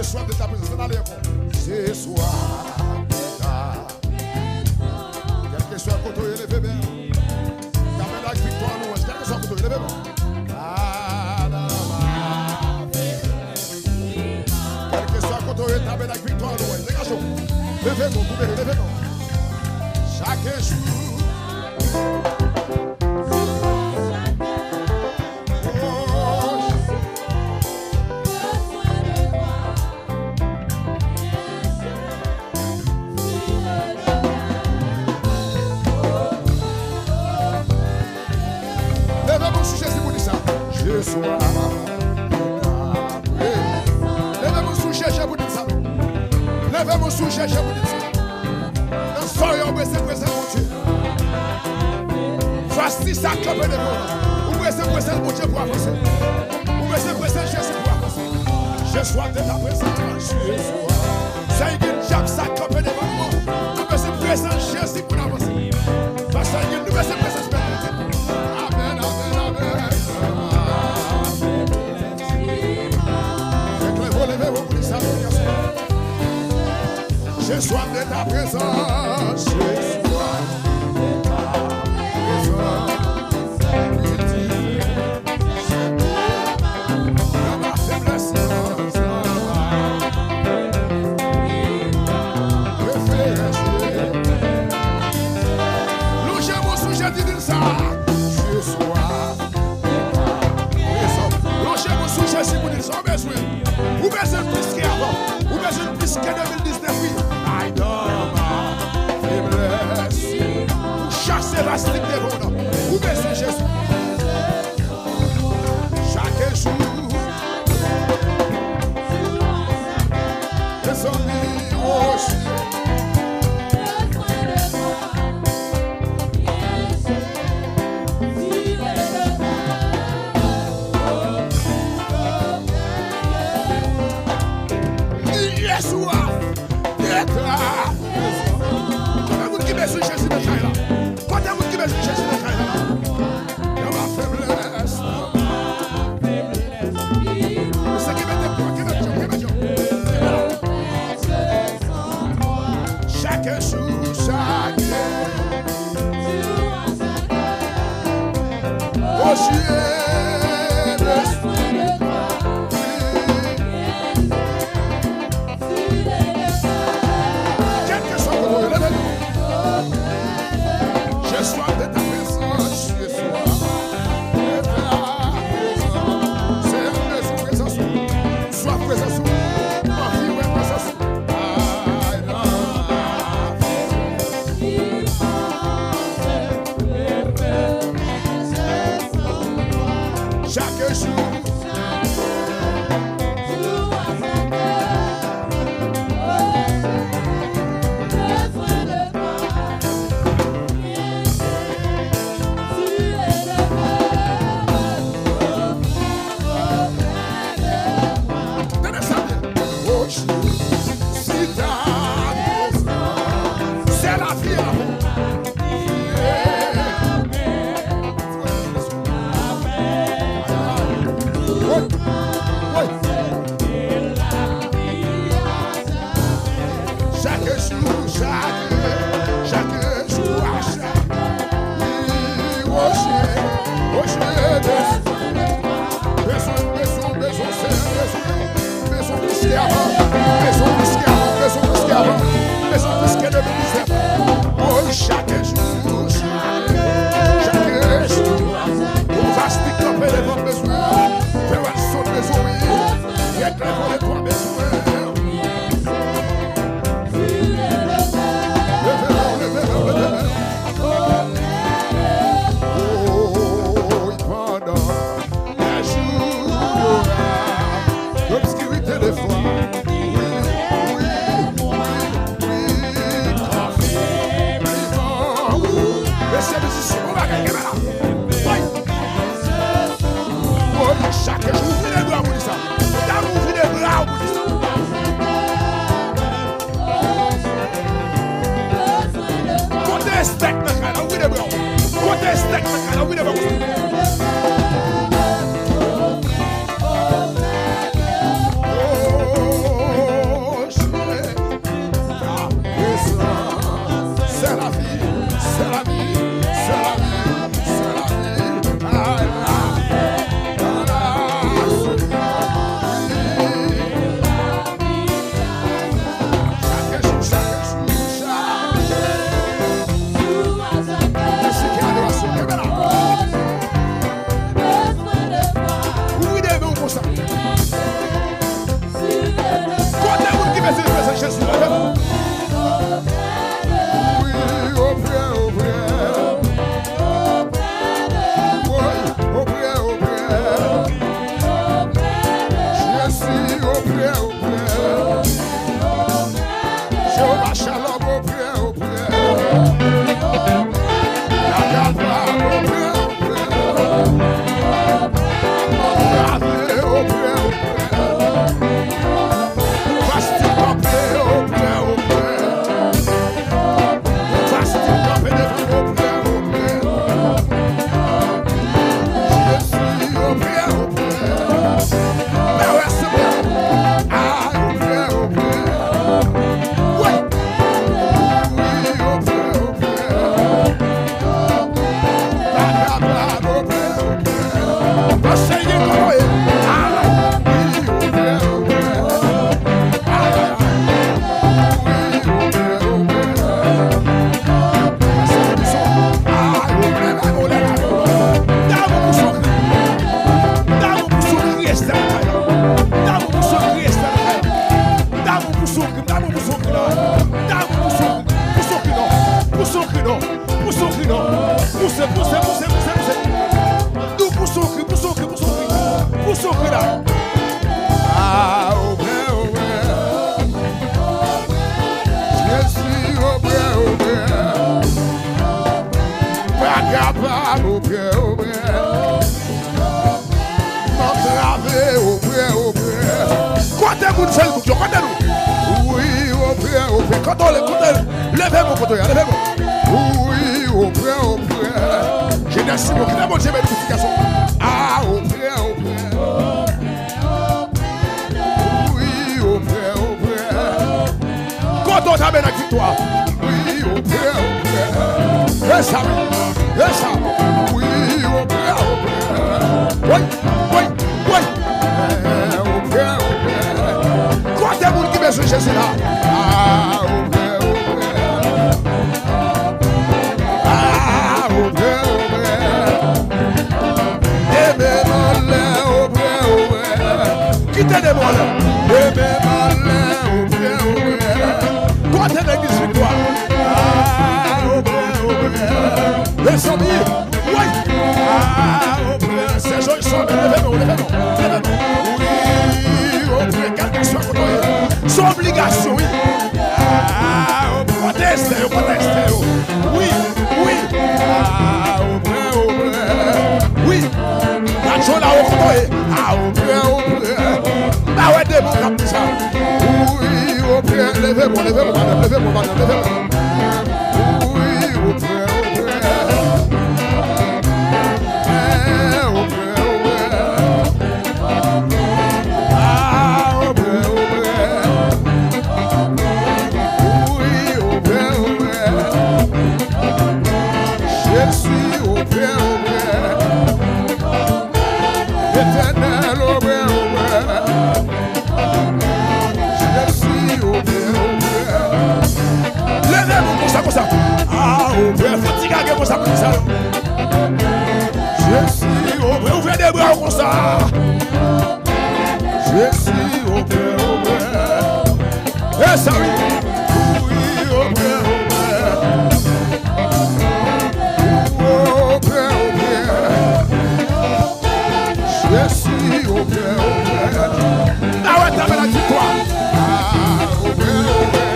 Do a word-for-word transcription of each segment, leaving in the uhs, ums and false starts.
Swa de ta prezans, ann ale ankò. Se swa de ta. Kèlkeswa kote w ye, leve men w. Tabènak viktwa an lwanj, kèlkeswa kote w ye, leve men w. Kèlkeswa kote w ye, tabènak viktwa an lwanj, degaje w. Leve men w, leve men w. Chak jou. Leve men w sou Jezi pou di sa. Je suis. Leve men w sou Jezi pou di sa. Leve men w sou Jezi pou di sa. Nan zòrèy ou bezwen prezans Bondye. Fwa si sa kanpe devan w. Ou bezwen prezans Bondye pou avanse. Ou bezwen prezans Jezi pou avanse. Je soif de ta présence, je soif. Sa ki gen dyab sa kanpe devan nou an. Nou bezwen prezans Jezi pou n avanse. Pastè Gil, nou bezwen prezans Bondye. Amèn, amèn, amèn. Fè klè vo, leve vo pou li sa. Je soif de ta présence, je soif de ta présence. Dans ma faiblesse, dans ma référence. Lonje men w sou Jezi, di l sa. Je soif de ta présence. Lonje men w sou Jezi pou di l sa w bezwen. Ou bezwen l plis ke avan. Ou bezwen l plis ke de mil diznèf, wi. Ay, dans ma faiblesse. Ou chase lastik devan w nan. Ou bezwen Jezi. Chak jou. Mezanmi, oh, Jezi, ah, de ta. Konbyen moun ki bezwen Jezi nan kay la? Konbyen moun ki bezwen Jezi nan kay la? Dans ma faiblesse. Mesye, kenbe tèt nou, kenbe tèt nou, kenbe tèt nou. Chak jou, chak jou. Oh, Dieu, Kèlkeswa kote w ye, leve men w. Je soif de ta présence, je soif de ta présence. Seyè, m bezwen prezans ou. M swaf prezans ou. M anvi wè prezans ou. Ay, la. Chak jou. Tande sa byen. Oh, si ta prezans, c'est la vie, la vie. Chak jou, chak, chak jou, a chak. Wi, Bondye, Bondye, bezwen, bezwen, bezwen, bezwen, Seyè, bezwen. Bezwen plis ke avan. Bezwen plis ke avan. Bezwen plis ke avan. Bezwen plis ke de mil diznèf. Oh, chak jou, chak, chak jou. Yon lastik kanpe devan bezwen. Fè wè l sot bezwen, wi. Regle vo de twa bezwen. Leve men w, leve men w, leve men w. Oh, pandan Lè jou yo la, obskirite defwa. Wi, wi, wi, wi. Mesye mizisyen, bon bagay, kenbe la. Woy. Woy, chak jou, ouvri de bra w pou li sa. Medam, ouvri de bra w pou li sa. Kote estèk nan kay la, ouvri de bra w. Kote estèk nan kay la, ouvri de bra w. Oh, Kapab oprè, oprè. Antrave, oprè, oprè. Kote moun Facebook yo, kote nou? Wi, oprè, oprè. Kote w ye, kote w ye? Leve men w kote w ye, leve men w. Wi, oprè, oprè. Jenès Simon, kite Bondye beni ti gason. A, oprè, oprè. Wi, oprè, oprè. Kote w ta benn ak viktwa? Wi, oprè, oprè. E sa wi, e sa. Wi, oprè, oprè. Woy, woy, woy. Oprè, oprè. Kote moun ki bezwen Jezi la? A, oprè, oprè. A, oprè, oprè. Leve men w anlè, oprè, oprè. Kite demon la. Leve men w anlè, oprè, oprè. Kote legliz viktwa? A, oprè, oprè. Mezanmi, woy. A, oprè, se jodi sòmè, leve men w, leve men w, leve men w. Wi, oprè, kèlkeswa kote w ye. Se obligasyon, wi. A, oprè, kote Estè yo, kote Estè yo. Wi, wi. A, oprè, oprè. Wi. Gadjo la, o kote w ye. A, oprè, oprè. M pa wè demon k ap di sa. Wi, oprè, leve men w, leve men w, madanm, leve men w, madanm, leve men w. Wi, oprè, oprè. Oprè, oprè. A, oprè, oprè. Wi, oprè, oprè. Jezi, oprè, oprè. Letènèl, oprè, oprè. Jezi, oprè, oprè. Leve men w konsa, konsa. A, oprè, fò ti gage konsa pou sa. Jezi, oprè, ouvè de bra w konsa. Jezi, oprè, oprè. E sa wi. Wi, oprè, oprè. Oprè, oprè. Jezi, oprè, oprè. Dawè, tanmen la viktwa. A, oprè, oprè.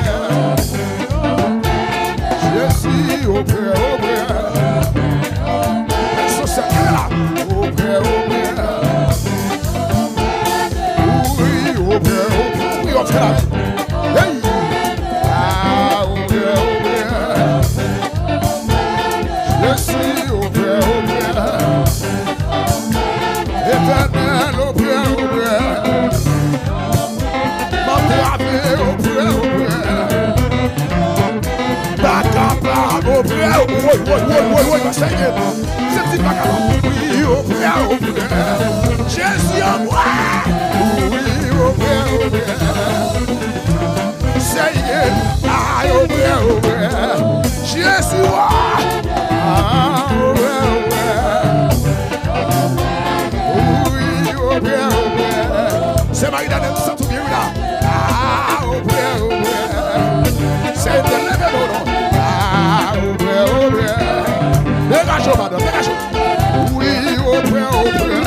Jezi, oprè, oprè. Sou sèn la. Oprè, oprè. Wi, oprè, oprè. Wi, oprè la. Hey! A, oprè, oprè. Jezi, oprè, oprè. Letènèl, oprè, oprè. M ap brave, oprè, oprè. Pa kapab, oprè, oprè. Woy, woy, woy, woy, woy, pastè Guy. Se ti pa kapab. Wi, oprè, oprè. Jezi, oprè. Wi, oprè, oprè. Seyè, a, oprè, oprè. Jezi, wa. A, oprè, oprè. Wi, oprè, oprè. Se Marie Daniel ki santi w byen wi la. A, oprè, oprè. Seyè, leve men w non. A, oprè, oprè. Degaje w, madanm, degaje w. Wi, oprè, oprè.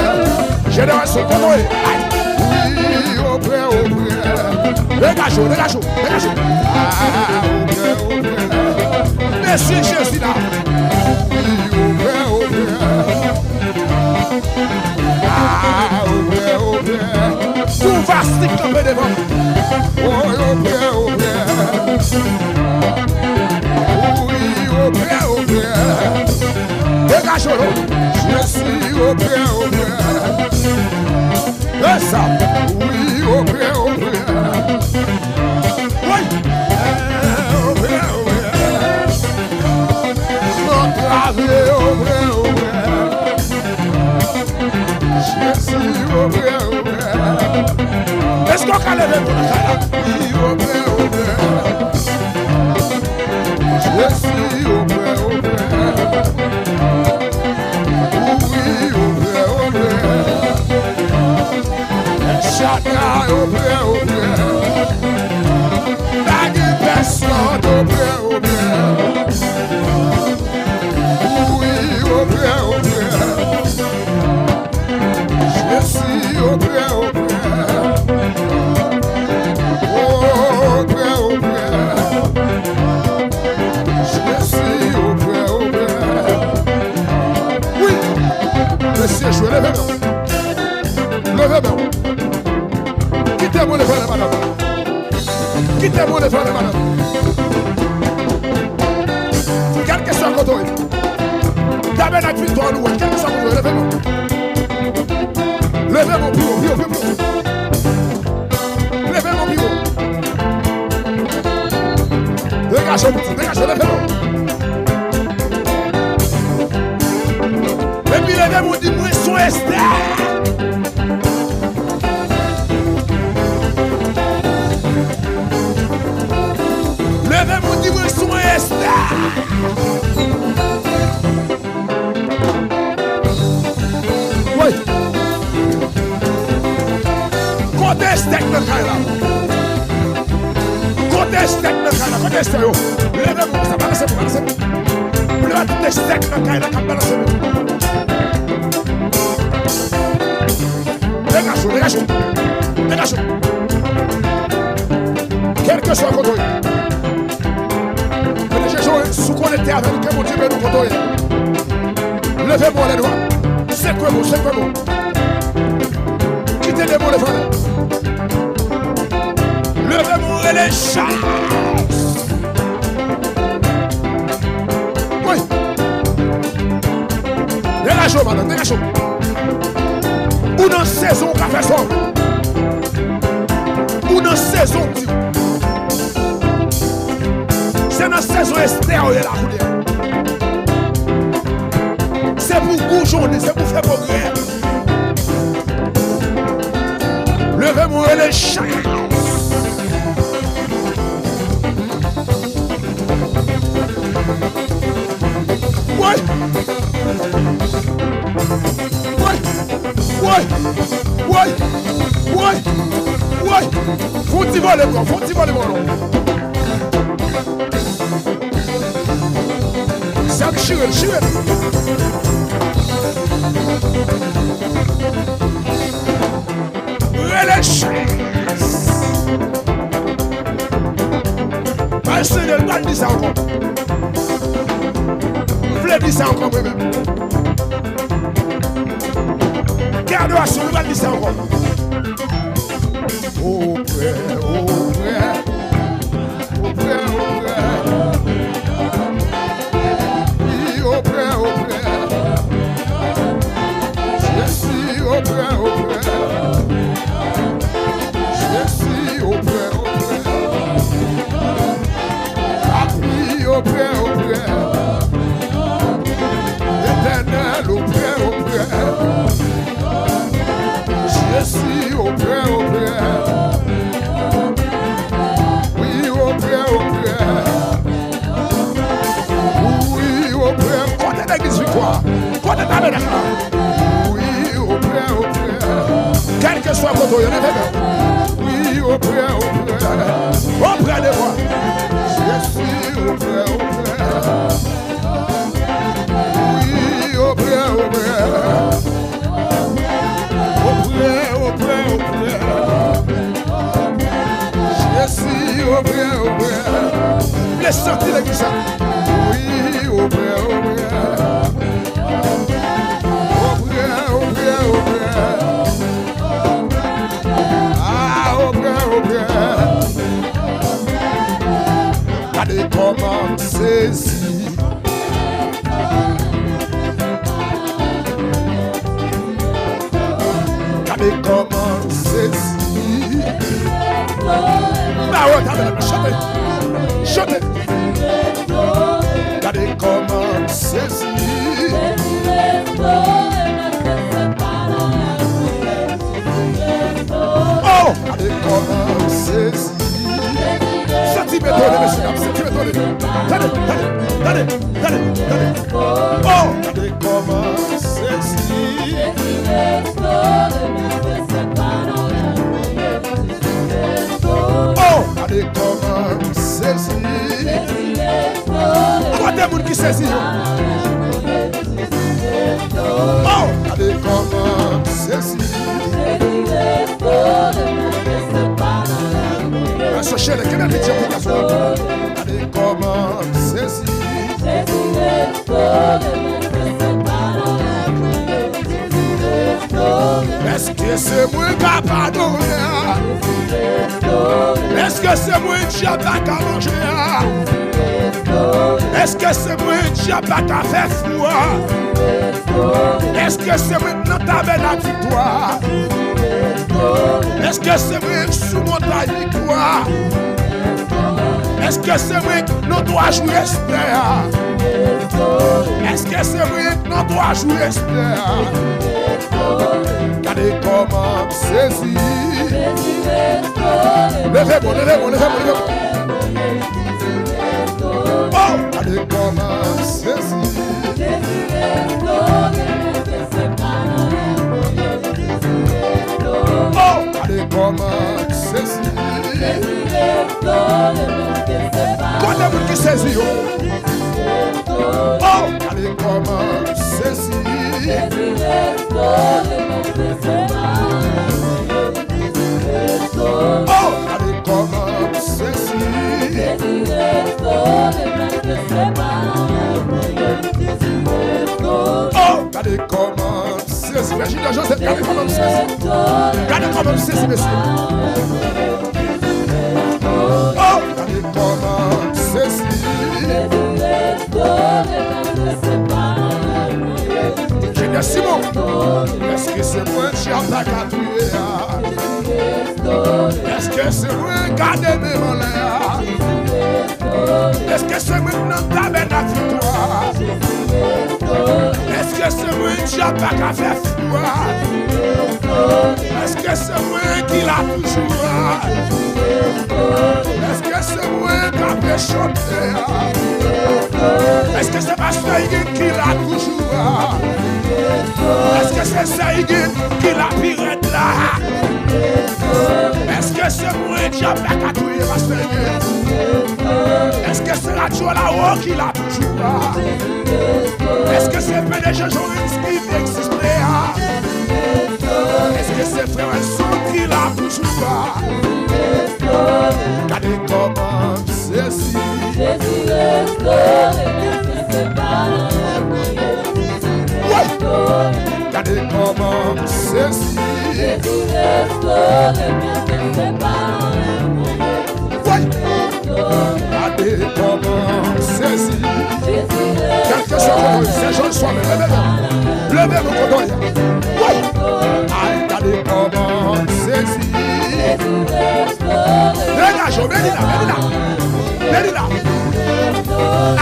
Jenerasyon, kote w ye? Ay. Wi, oprè, oprè. Degaje w, degaje w, degaje w. A, oprè, oprè. Mesi Jezi la. Wi, oprè, oprè. A, oprè, oprè. Tou vastik kanpe devan. Oy, oprè, oprè. Wi, oprè, oprè. Degaje w non. Jezi, oprè, oprè. E sa. Wi, oprè, oprè. Wi. Oprè, oprè. Antrave, oprè, oprè. Jezi, oprè, oprè. Èske w ka leve pou nan kay la? Wi, oprè, oprè. Jezi, oprè, oprè. Wi, oprè, oprè. Èl Shaddai, oprè, oprè. Pa gen pèsòn, oprè, oprè. Wi, oprè, oprè. Jezi, oprè, oprè. Oprè, oprè. Jezi, oprè, oprè. Leve men w, leve men w, madanm. Kèlkeswa kote w ye. Tabènak viktwa an lwanj, kèlkeswa kote w ye, leve men w. Leve men w pi wo, pi wo, pi wo, pi wo. Leve men w pi wo. Degaje w, pitit, degaje w, leve men w. Epi leve men w, di mwen se yon Estè. Leve men w, di mwen se yon Estè. Woy. Kote Estè k nan kay la? Kote Estè k nan kay la? Kote Estè yo? Leve men w konsa, balanse men w, balanse men w. Leve tout Estè k nan kay la k ap balanse men w. Degaje w, degaje w. Degaje w. Kèlkeswa kote w ye. Mete je w sou konekte avè nou, ke Bondye beni w kote w ye. Leve men w anlè dwat. Sekwe men w, sekwe men w. Kite demon leve anlè. Leve men w, rele Jayès. Wi. Degaje w, madanm, degaje w. Ou nan sezon ou ka fè sa w vle. Ou nan sezon, m di w. Se nan sezon Estè ou ye la kounye a. Se pou w boujonnen, se pou w fè pwogrè. Leve men w, rele Jayès. Woy! Woy! Woy! Woy! Woy! Woy! Fè yon ti vole, bro. Fè yon ti vole, bro. Sa m chire l, chire l. Rele Jayès. Al sere l, pa di sa ankò. M vle di sa ankò, mwen menm. Gen adorasyon, nou pral di sa ankò. Oprè, oprè. Oprè, oprè. Wi, oprè, oprè. Jezi, oprè, oprè. Jezi, oprè, oprè. Papi, oprè, oprè. Etènèl, oprè, oprè. Jezi, oprè, oprè. Wi, oprè, oprè. Wi, oprè. Kote legliz Viktwa? Kote tabènak la? Wi, oprè, oprè. Kèlkeswa kote w ye, leve men w. Wi, oprè, oprè. Oprè de mwa. Jezi, oprè, oprè. Wi, oprè, oprè. Oprè, oprè, oprè. Jezi, oprè, oprè. M vle santi legliz sa. Wi, oprè, oprè. Oprè, oprè, oprè. Ah, oprè, oprè. Gade kòman m sezi. Gade kòman m sezi. Ba yo tabènak la, chante. Chante. Gade kòman m sezi. Oh, gade kòman m sezi. Santi m etone, mesye dam, santi m etone. Tande, tande, tande, tande, tande. Oh, gade kòman m sezi. Oh, gade kòman m sezi. Kote moun ki sezi yo? Oh, gade kòman m sezi. Mesye chele, kenbe pitye pou gason. Gade kòman m sezi. Èske se mwen ka padone a? Èske se mwen dyab la ka manje a? Èske se mwen dyab la ka fè fou a? Èske se mwen k nan tabènak viktwa? Èske se mwen k sou montay viktwa? Èske se mwen k nan twa jou respè a? Èske se mwen k nan twa jou respè a? Gade kòman m sezi. Leve bon, leve bon, leve bon, leve bon. Oh, gade kòman m sezi. Oh, gade kòman m sezi. Kote moun ki sezi yo? Oh, gade kòman m sezi. Oh, gade kòman m sezi. Oh, gade kòman m sezi. Frè Junior Joseph, gade kòman m sezi. Gade kòman m sezi, mesye. Oh, gade kòman m sezi. Junior Simon, èske se mwen dyab la ka touye a? Èske se mwen gade menm anlè a? Èske se mwen k nan tabènak viktwa? Èske se mwen dyab la ka fè fou a? Èske se mwen ki la toujou a? Èske se mwen k ap chante a? Èske se pastè Igit ki la toujou a? Èske se sè Igit ki la pi rèd la? Èske se mwen dyab la ka touye pastè Igit? Èske se radyo la wo ki la toujou a? Èske se P D G Joris ki egziste a? Èske se frè Wilson ki la toujou a? Gade kòman m sezi. Woy! Gade kòman m sezi. Woy! Gade kòman m sezi. Kèlkeswa kote w ye, se jòn swa men, leve men. Leve men kote w ye. Woy! Ay, gade kòman m sezi. Degaje w, Melina, Melina. Melina.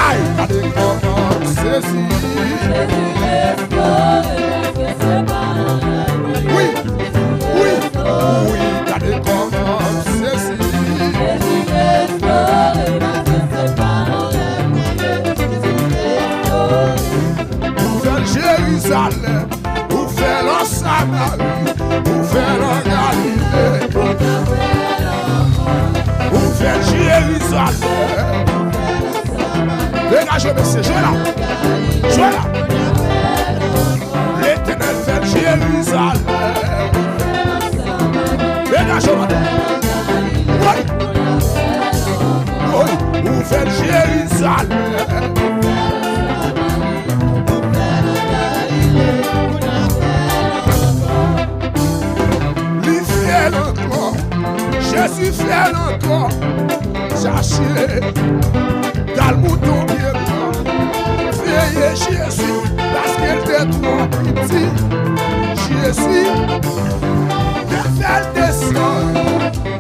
Ay, gade kòman m sezi. Wi, wi, wi, gade kòman m sezi. Ou fè l Jerizalèm, ou fè l an Samari, ou fè l an Galile. Ou fè l Jerizalèm. Degaje w, mesye, jwe la. Jwe la. Letènèl fè l Jerizalèm. Degaje w, madanm. Woy! Woy! Ou fè l Jerizalèm. Li fè l ankò. Jezi fè l ankò. Zache t al mouton pye bwa. Veye Jezi, paske l te twò piti. Jezi te fè l desann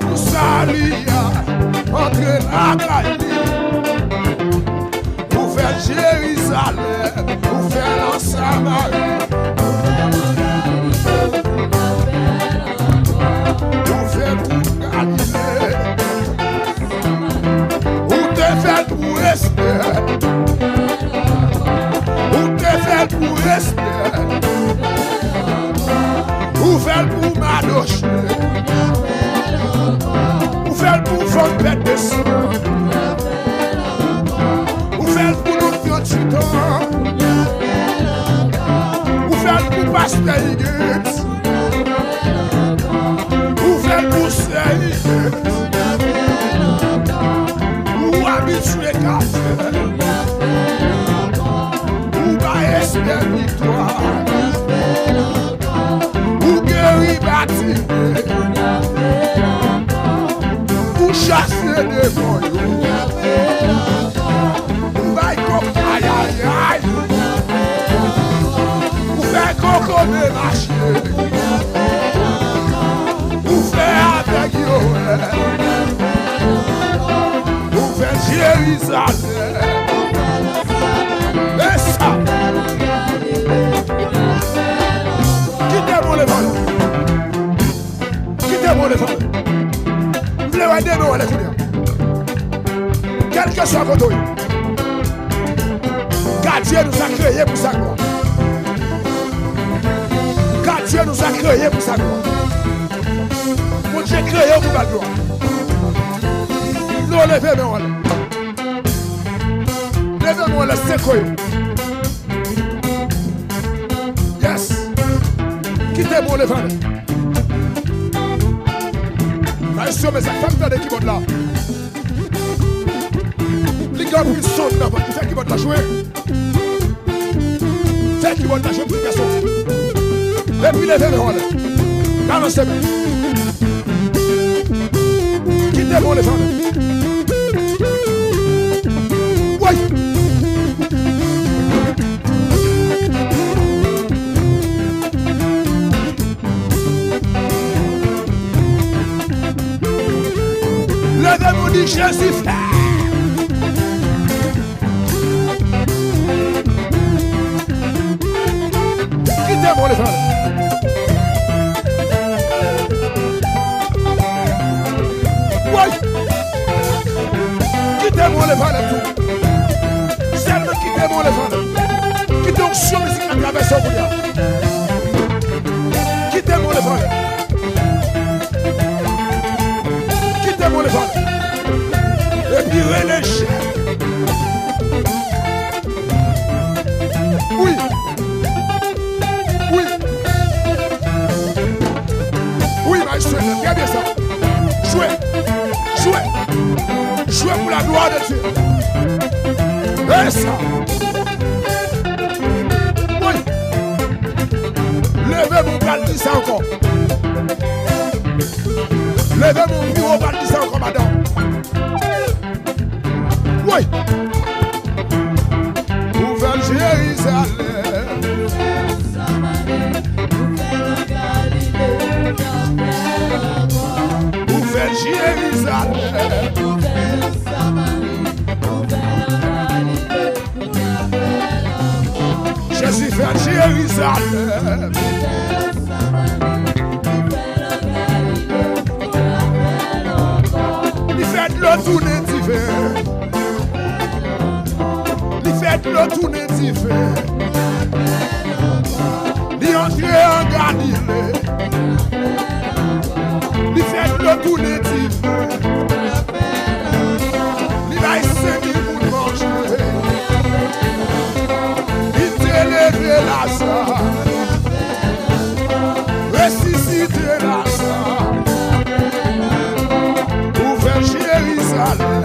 pou sali a antre lakay li. Ou fè l Jerizalèm, ou fè l an Samari, ou fè l pou Galile, ou te fè l pou Estè, ou te fè l pou Estè, ou fè l pou Madoche, ou fè l pou fanm pèt de san. Ou fè l pou Lotyo Titan. Ou fè l pou pastè Igit. Ou fè l pou sè Igit. Ou abitye ka fè. Ou bay Estè viktwa. Ou geri Batime. demon yo. Ou bay kòb, ayayay. Ou fè kokobe mache. Ou fè avèg yo wè. Ou fè Jerizalèm. E sa. Kite mwen levann. Kite mwen levann. M vle wè de men w anlè kounye a. Kèlkeswa kote w ye. Gadye nou sa kreye pou sa glwa. Gadye nou sa kreye pou sa glwa. Bondye kreye w pou ba l glwa. Nou leve men w anlè. Leve men w anlè, se kwe. Yes. Kite bon levann. Maestro, men sa k fè m tande kibòd la. Li gen anpil son nan vant li, fè kibòd la jwe. Fè kibòd la jwe, ti gason. Epi leve men w anlè. Balanse men. Kite bon levann. Woy! Leve men w di Jezi fè. Kite mwen levann. Woy! Kite mwen levann tou. Sèlman kite mwen levann. Kite onksyon mizik la travèse w kounye a. Kite mwen levann. Kite mwen levann. Epi rele chè. Wi. Wi. Wi, maestro, trè byen sa. Jwe. Jwe. Jwe pou la glwa de Dye. E sa. Wi. Leve men w pral di sa ankò. Leve men w pi wo pral di sa ankò, madanm. Woy! Ou fè l Jerizalèm. Ou fè l Jerizalèm. Jezi fè Jerizalèm. Li fè dlo tounen diven. Li fè dlo tounen diven. Li antre an Galile. Li fè dlo tounen diven. Li bay senk mil moun manje. Li te leve Laza. Resisite Laza. Ouvè Jerizalèm.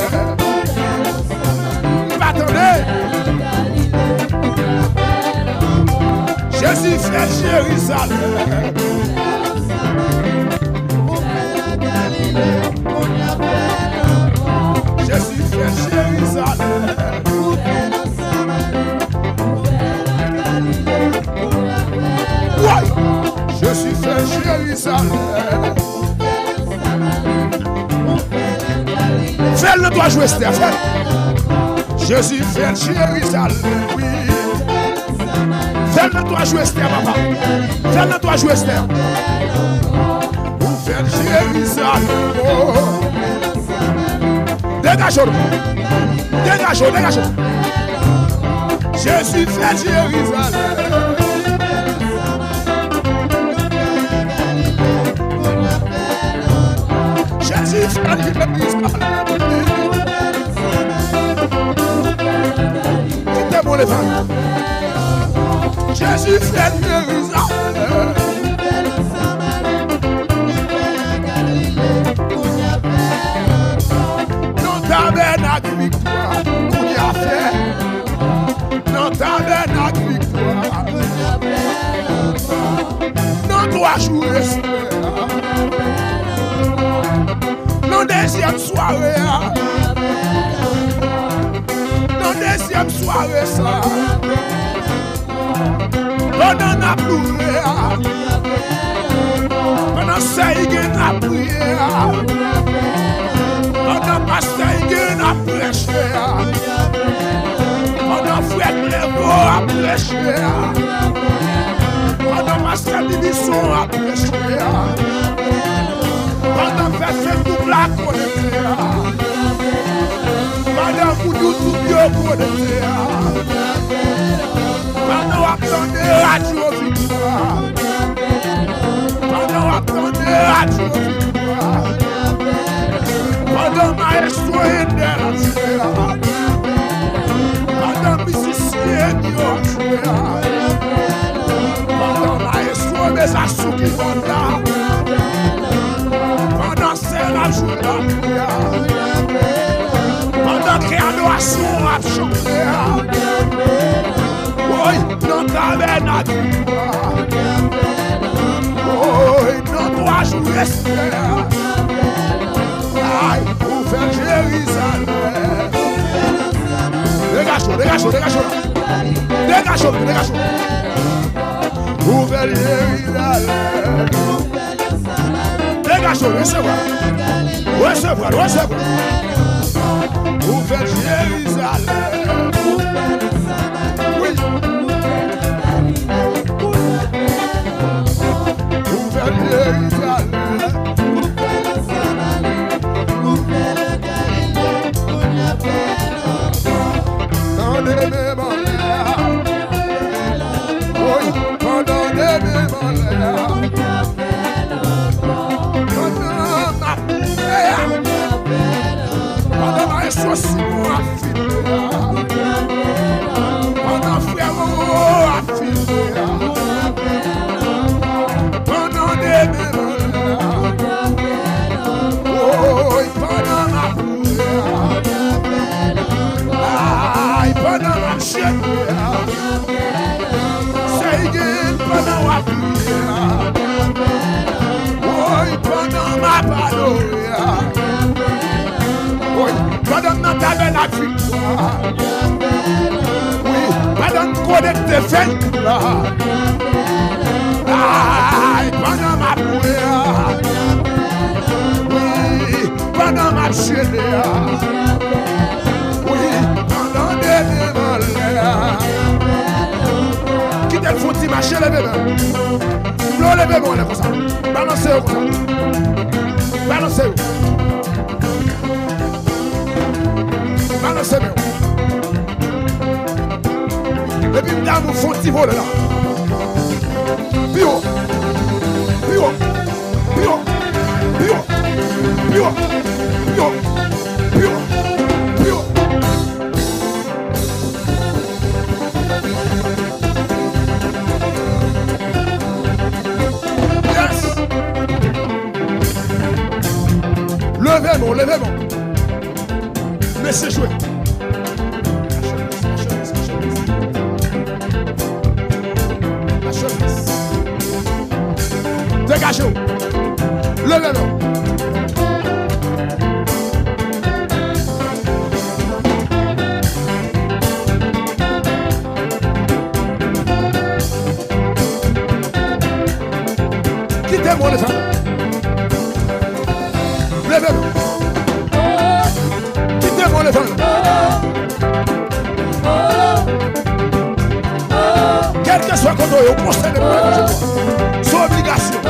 M pa tande. Jezi fè Jerizalèm. Jezi fè Jerizalèm. Woy! Jezi fè Jerizalèm. Fè l nan twa jou Estè, fè l. Jezi fè l Jerizalèm, wi. Fè l nan twa jou Estè, papa. Fè l nan twa jou Estè. Ou fè l Jerizalèm, oh. Degaje w. Degaje w, degaje w. Jezi fè Jerizalèm. Jezi fè Jerizalèm. Kite bon levann. Jezi fè Jerizalèm. Nan tabènak viktwa, kounye a fè. Nan tabènak viktwa. Nan twa jou Estè. Nan de dezyèm sware a, nan dezyèm sware sa, pandan n ap loure a, pandan sè Igen ap priye a, pandan pastè Igen ap preche a, pandan frè Klevo ap preche a, pandan pastè Dibison ap preche a, pandan fè fè gwoup la konekte a, pandan moun YouTube yo konekte a, pandan w ap tande radyo Viktwa, pandan w ap tande radyo Viktwa, pandan mayestwo Ender ap jwe a, pandan mizisyen yo ap jwe a, pandan mayestwo Mezas sou kibòd la, pandan sè n ap jwe batri a, pandan ke adorasyon ap chante a, woy, nan tabènak Viktwa, woy, nan twa jou respè a, ay, ou fè Jerizalèm. Degaje w, degaje w, degaje w la. Degaje w, degaje w. Ou fè Jerizalèm. Degaje w, resevwa. Resevwa, resevwa. Ou fè Jerizalèm. Wi. Ou fè Jerizalèm. Tande men anlè a. Woy, pandan demen anlè a. Pandan m ap moute a. Pandan maestro Simon ap filme a. Pandan frè Roro ap filme a. Pandan demen anlè a. Woy, pandan m ap moute a. Ay, pandan m ap chante a. Sè Igen, pandan w ap priye a. Woy, pandan m ap adore a. Woy, pandan m nan tabènak Viktwa. Wi, pandan m konekte Facebook la. Ay, pandan m ap louwe a. Wi, pandan m ap jene a. Wi, pandan demen m anlè a. Kite l fè yon ti mache, leve men w. M vle w leve men w anlè konsa. Balanse yo konsa. Balanse yo. Balanse men w. Epi m ta vle w fè yon ti vole la. Pi wo. Pi wo. Pi wo. Yes. Leve men w, leve men w. Mesye jwe. Degaje w. Leve men w. Kite m, Onezan. Leve m. Kite m, Onezan. Kèlkeswa kote w ye, ou konsène pou Bondye. Se yon obligasyon.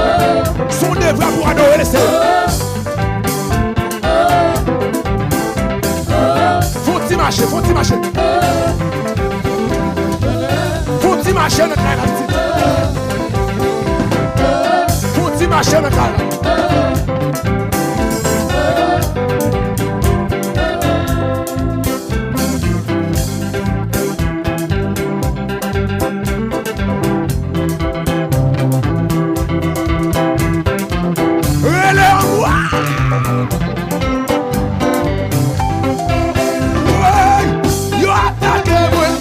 Se yon devwa pou adore Lesenyè. Fè yon ti mache, fè yon ti mache. Fè yon ti mache nan kay la, pitit. Fè yon ti mache nan kay la. Rele anmwa! Woy! Yo atake mwen!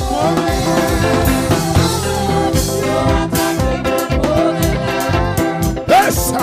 E sa!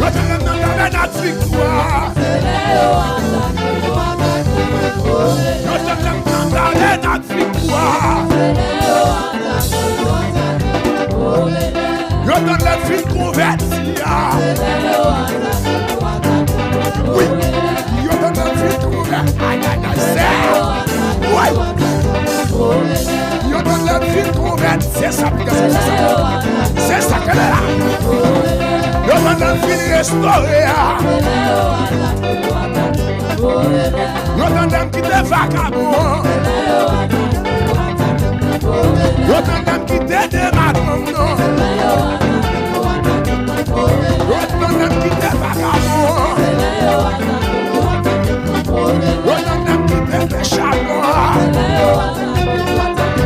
Yo tande m nan tabènak viktwa. Yo tande m nan tabènak viktwa. Yo tande m fin konvèti a. Wi, yo tande m fin konvèti. Ay, ay, ay, sè. Wi. Yo tande m fin konvèti. Se sa, piga, se sa, se sa. Se sa, kenbe la. Yo tande m fin restore a. Yo tande m kite vakabon an. Yo tande m kite dematwang nan. Yo tande m kite vakabon an. Yo tande m kite pechapon an. Yo tande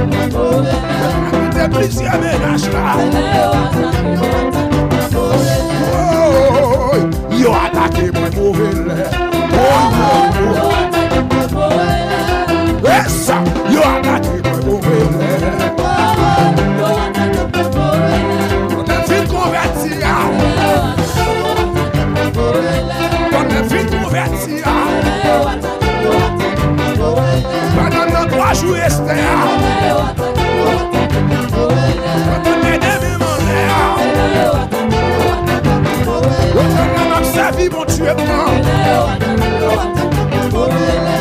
m kite plizyè mennaj la. Woy! Yo atake mwen move lè. Woy, woy, woy. E sa, yo atake mwen move lè. Pandan m fin konvèti a. Pandan m fin konvèti a. Pandan nan twa jou Estè a. Pandan nan demen manlè a. Yo tande m ap sèvi Bondye m nan.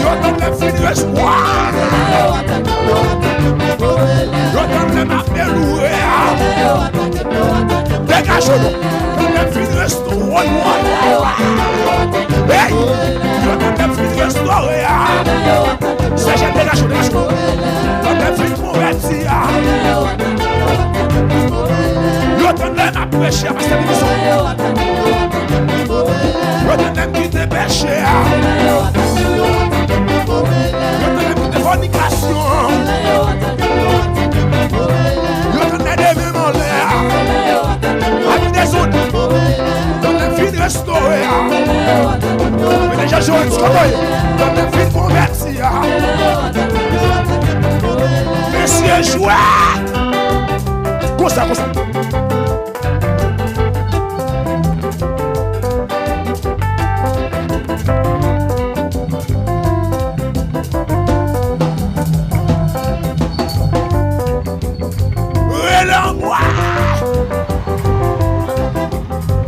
Yo tande m fin restore. Yo tande m ap deloure. Degaje w non. Tande m fin restore. Woy, woy, woy, woy. Hey! Yo tande m fin restore. Sèjèl, degaje w, degaje w. Tande m fin konvèti a. Yo tande m ap preche a, pastè Dibison. Yo tande m kite peche a. Yo tande m kite fònikasyon. Yo tande demen manlè a. Abitezon. Tande m fin restore a. Mete Jean Joël Scott. Tande m fin konvèti a. Mesye jwèt. Konsa, konsa. Rele anmwa.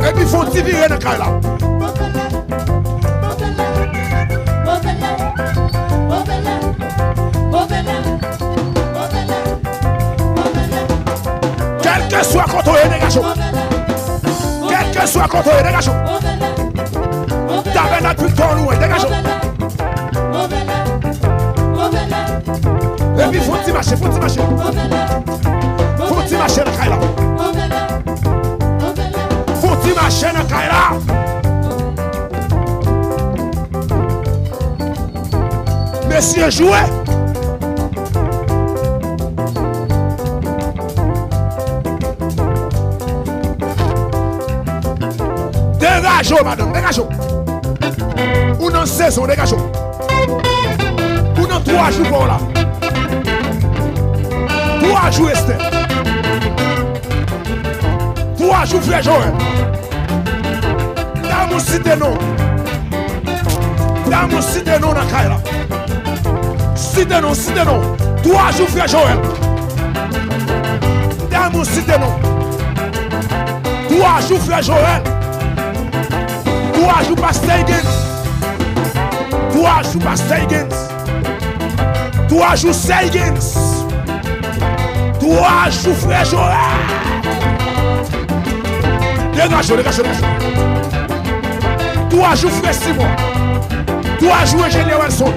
Epi fè yon ti vire nan kay la. Kèlkeswa kote w ye, degaje w. Kèlkeswa kote w ye, degaje w. Tabènak viktwa nou, degaje w. Epi fè yon ti mache, fè yon ti mache. Fè yon ti mache nan kay la. Fè yon ti mache nan kay la. Mesye jwe. Degaje w, madanm, degaje w. Ou nan sezon, degaje w. Ou nan twa jou pa w la. Twa jou, Estè. Twa jou, frè Joël. Dam ou site non. Dam ou site non nan kay la. Site non, site non. Twa jou, frè Joël. Dam ou site non. Twa jou, frè Joël. Twa jou, pastè Higgins. Twa jou, pastè Higgins. Twa jou, sè Higgins. Twa jou, frè Joël. Degaje w, degaje w, degaje w. Twa jou, frè Simon. Twa jou, enjenyè Welson.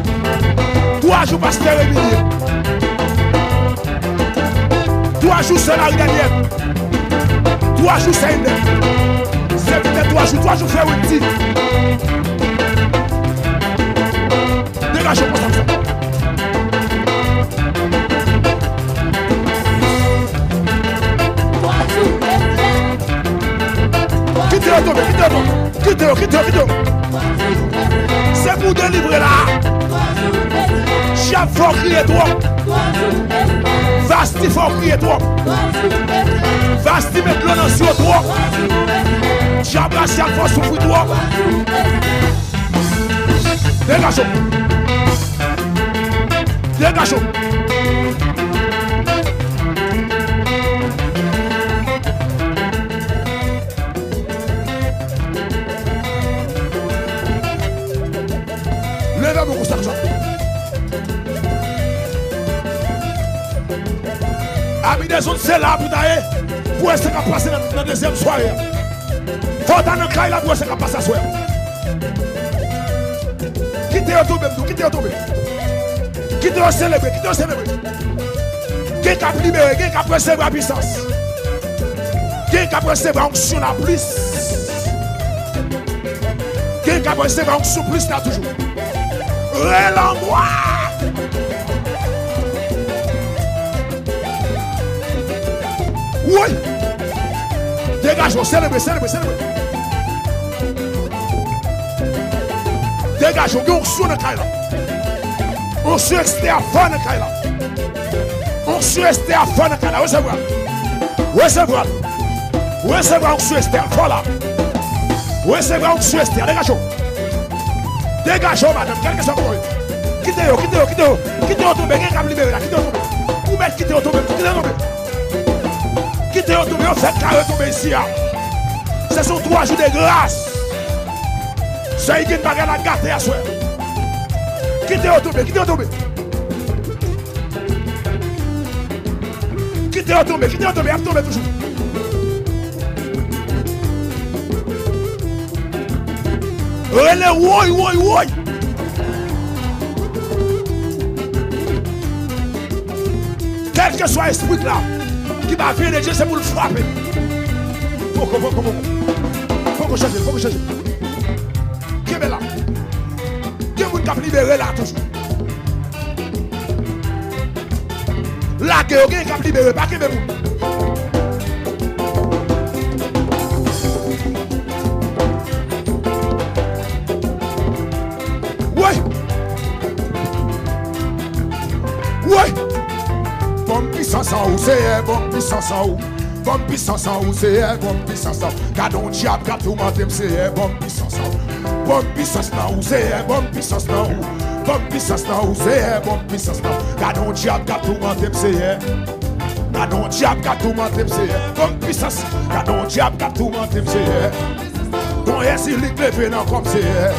Twa jou, pastè Remilie. Twa jou, sè Marie Daniel. Twa jou, sè Hilda. Sèvitè, twa jou, twa jou, frè Wendy. Degaje w konsa, konsa. Kite yo tonbe, kite yo tonbe. Kite yo, kite yo, kite yo. Se pou delivre la. Dyab fè w kriye twòp. Vasti fè w kriye twòp. Vasti met dlo nan zye w twòp. Dyab rasyal fè w soufri twòp. Degaje w. Degaje w. Leve men w konsa, konsa. Ami dezòd, se la pou ta ye. Pou wè sa k ap pase nan, nan dezyèm sware a. Fò w ta nan kay la pou wè sa k ap pase aswè a. Kite yo tonbe, m di w, kite yo tonbe. Kite yo selebre, kite yo selebre. Gen k ap libere, gen k ap resevwa pisans. Gen k ap resevwa onksyon la plis. Gen k ap resevwa onksyon plis la toujou. Rele anmwa! Woy! Degaje w, selebre, selebre, selebre. Degaje w, gen onksyon nan kay la. Onksyon Estè a fò nan kay la. Onksyon Estè a fò nan kay la. Resevwa l. Resevwa l. Resevwa onksyon Estè a fò la. Resevwa onksyon Estè a. Degaje w. Degaje w, madanm, kèlkeswa kòman w ye. Kite yo, kite yo, kite yo. Kite yo tonbe, gen k ap libere la, kite yo tonbe. Ou mèt kite yo tonbe, kite yo tonbe. Kite yo tonbe, yo fèk kare tonbe isi a. Se sou twa jou de gras. Sè Higgins, bagay la gate aswè. Kite yo tonbe, kite yo tonbe. Kite yo tonbe, kite yo tonbe, y ap tonbe toujou. Rele woy, woy, woy. Kèlkeswa espri k la ki pa vle de Dye, se pou l frape. Poko, poko, poko. Poko chanje, poko chanje. Kenbe la. Gen moun k ap libere la toujou. Lage yo, gen k ap libere, pa kenbe moun. Woy! Woy! Ban m pisans an ou, Seyè, ban m pisans an ou. Ban m pisans an ou, Seyè, ban m pisans an ou. Gade yon dyab k ap toumante m, Seyè, ban m pisans an ou. Ban m pisans nan ou, Seyè, ban m pisans nan ou. Ban m pisans nan ou, Seyè, ban m pisans nan ou. Gade yon dyab k ap toumante m, Seyè. Gade yon dyab k ap toumante m, Seyè. Ban m pisans. Gade yon dyab k ap toumante m, Seyè. Gon Èzilik leve nan kò m, Seyè.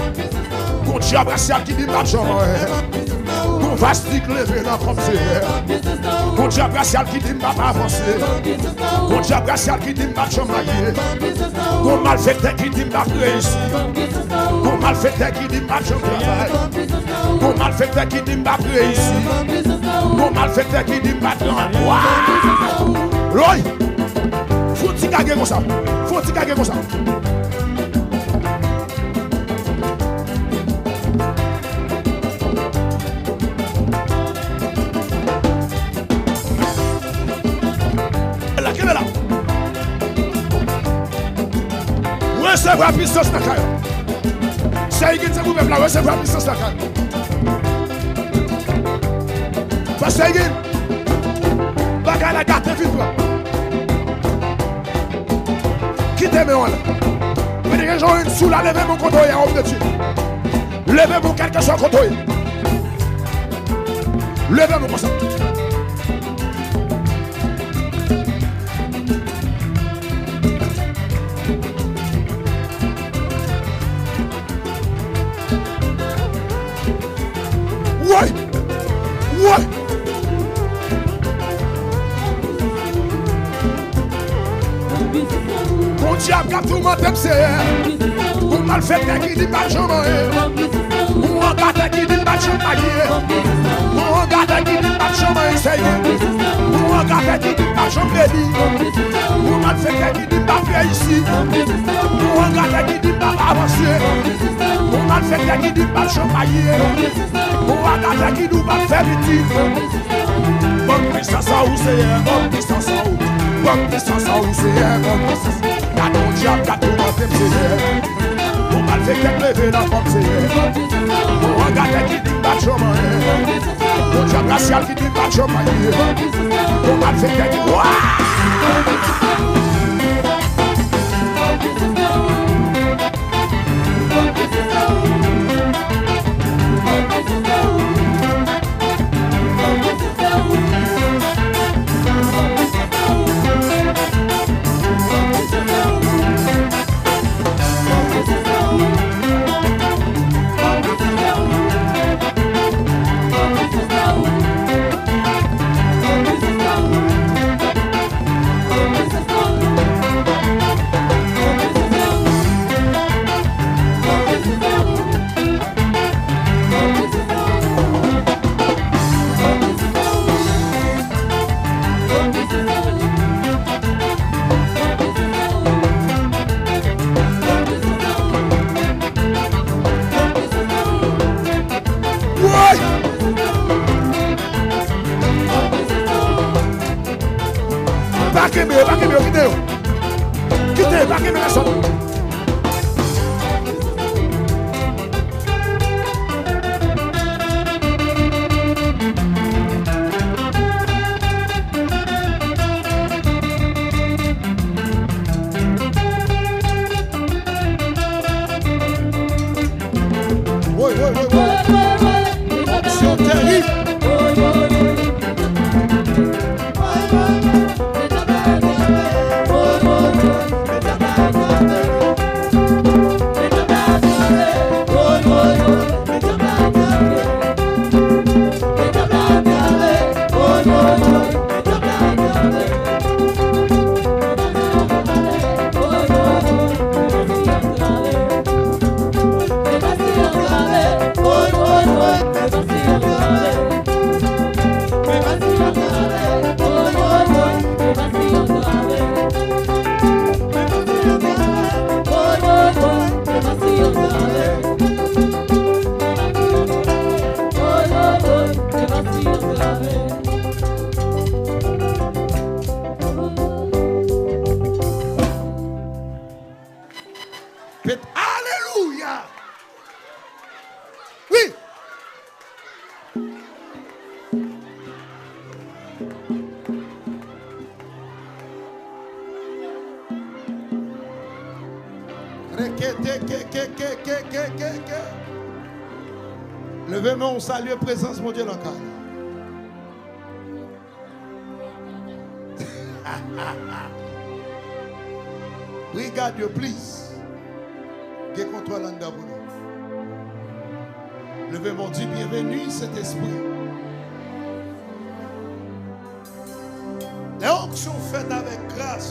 Gon dyab rasyal ki di m p ap janm anyen. Gon Vasti k leve nan kò m, Seyè. Gon dyab rasyal ki di m p ap avanse. Gon dyab rasyal ki di m p ap janm marye. Gon malfektè ki di m p ap reyisi. Gon malfektè ki di m p ap janm travay. Gon malfektè ki di m p ap reyisi. Gon malfektè ki di m p ap gran. Waw! Woy! Fò ti kage konsa. Fò ti kage konsa. Resevwa pisans nan kay ou. Seyegin, se pou pèp la, resevwa pisans nan kay ou. Pastè Egin, bagay la gate, vin pran. Kite men w anlè. Mete jan w sou la, leve men w kote w ye, òm de Dye. Leve men w kèlkeswa kote w ye. Leve men w konsa. Woy! Woy! Gon dyab k ap toumante m, Seyè. Gon malfektè ki di m pa t janm anyen. Gon angatè ki di m pa t janm marye. Gon angatè ki di m pa t janm anyen, Seyè. Gon angatè ki di m pa t janm beni. Gon malfektè ki di m pa t reyisi. Gon angatè ki di m pa t avanse. Gon malfektè ki di m pa t janm marye. Gon angatè ki di w pa t fè pitit. Ban m pisans sa ou, Seyè, ban m pisans sa ou. Ban m pisans sa ou, Seyè, ban m pisans. Gade yon dyab k ap toumante m, Seyè. Yon malfektè k leve nan kò m, Seyè. Yon angatè ki di m pa t janm anyen. Yon dyab rasyal ki di m pa t janm anyen. Yon malfektè ki, wa! Woy! Pa kenbe yo, pa kenbe yo, kite yo. Kite yo, pa kenbe pèsòn. Woy, woy, woy, woy. Onksyon terib. Pèt, alelouya! Wi! Rekete, ke, ke, ke. Leve men w, salye prezans Bondye nan kay la. Brigad yo, please. Gen kontwòl anndan pou nou. Leve men w, di, byenveni, Sentespri. Lè onksyon fèt avèk gras,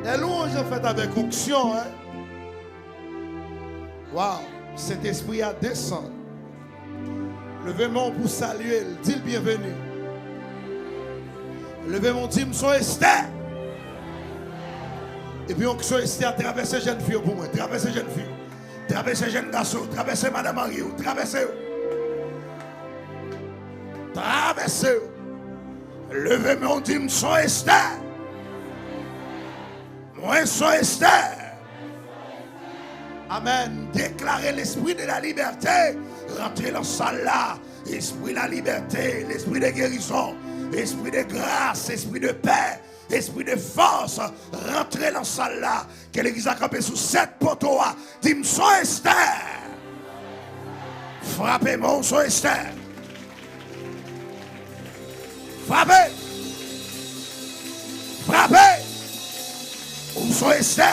lè lwanj fèt avèk onksyon, en. Waw, Sentespri a desann. Leve men w pou salye l, di l byenveni. Leve men w, di m se yon Estè. Epi onksyon Estè a travèse jèn fi yo pou mwen, travèse jèn fi yo, travèse jèn gason yo, travèse madan marye yo, travèse yo. Travèse yo. Leve men w, di m se yon Estè. Mwen se yon Estè. Amèn. Deklare l'esprit de la liberté. Rantre nan sal la. Espri la libète, lespri de gerizon, espri de gras, espri de pè, espri de fòs, rantre nan sal la. Ke legliz la kanpe sou sèt poto a. Di m, "M son Estè." Frape men w, "M son Estè." Frape! Frape! Ou son Estè.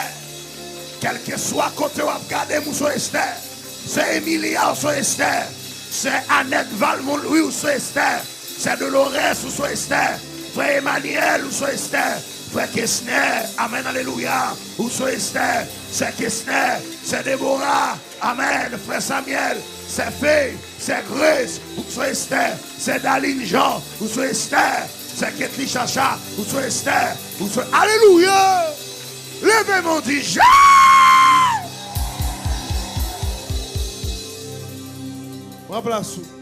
Kèlkeswa kote w ap gade m, ou son Estè. Sè Emilia, ou son Estè. Sè Anèt Valmont Louis, ou son Estè. Sè Dolores, ou son Estè. Frè Emmanuel, ou son Estè. Frè Kesner, amèn, alelouya, ou son Estè. Sè Kesner, sè Debora, amèn. Frè Samuel, sè Fey, sè Grace, ou son Estè. Sè Daline Jean, ou son Estè. Sè Ketly Chacha, ou son Estè. Ou son, alelouya! Leve men w, di, "Jezi!" Pran plas ou.